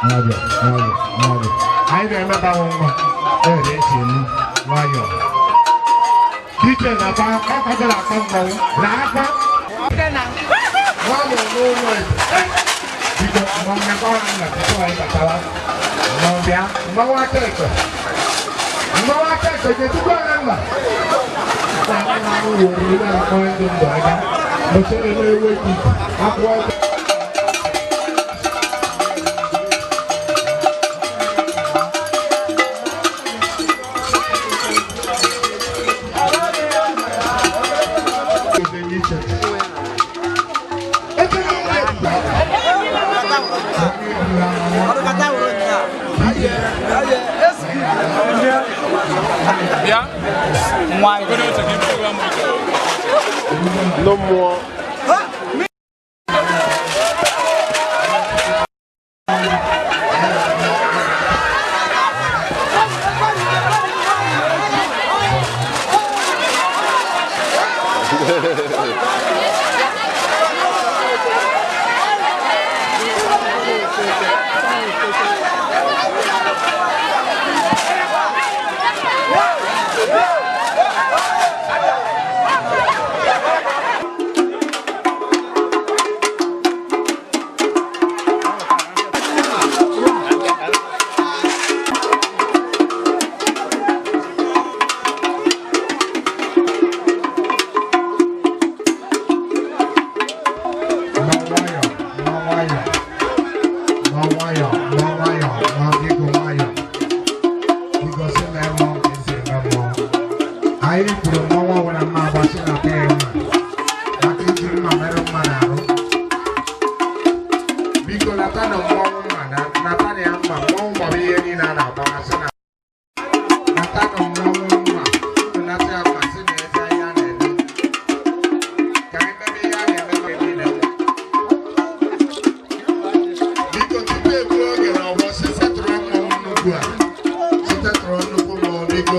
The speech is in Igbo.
Nwayọ, nwayọ, nwayọ. Anyị na-emebanwe nwa ere esi emu nwayọ. Dike na-akpa ọkọdara akpa mmanwụ na akpa. Nwayọ n'ụlọ eze. Biko, mmanwụ nyakọrọ nna tupu anyị batawa. Mmanwụ bịa, mmanwụ aka ekpe. Mmanwụ aka ekpe ga-etukwa anya nna. Ndị mmụọ. Nwayọ, nwayọ, nwayọ, biko nwayọ. Biko si mee mmụọ ka esi eme mmụọ. Anyị kwuru mmọnwụ ọbụla mma agbasi na aka ya mma. Maka iji mma merụ mma n'arụ. Biko natanụ mmọnwụ mma na natanụ ya mma. Mmọnwụ gbara ihe niile a na-agbagasị na natanụ mmọnwụ mma. Unu nata ya mma sị na eze ihe a na-eme. Ka anyị mebe ihe a na-eme mgbe niile. Biko tupu egbuo oge na ọgbọ si setụrụ mmọnwụ nnukwu a. Sitetụrụ nnukwu mmọnwụ, biko.